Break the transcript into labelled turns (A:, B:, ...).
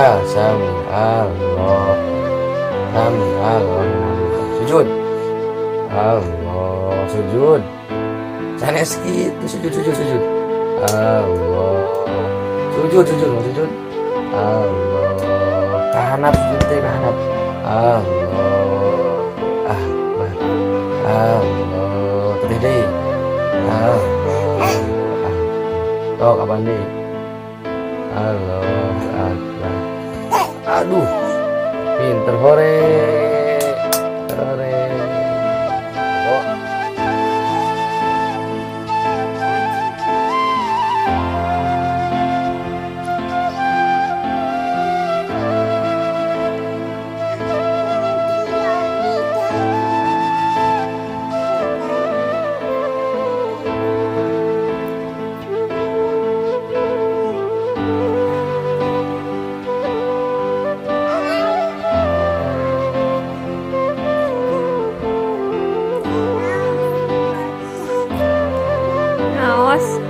A: Ya, sami Allah. Sami Allah. Sujud. Allah, sujud. Sanes gitu, sujud, sujud, sujud. Allah. Sujud, sujud, sujud. Allah. Kahanap sujud teh, kahanap. Allah. Akbar. Allah. Teteh deui. Allah. Ah. Tok kapan deui? Allah Akbar. Aduh. Pinter, hore. Hore. Oh.
B: Ngaos.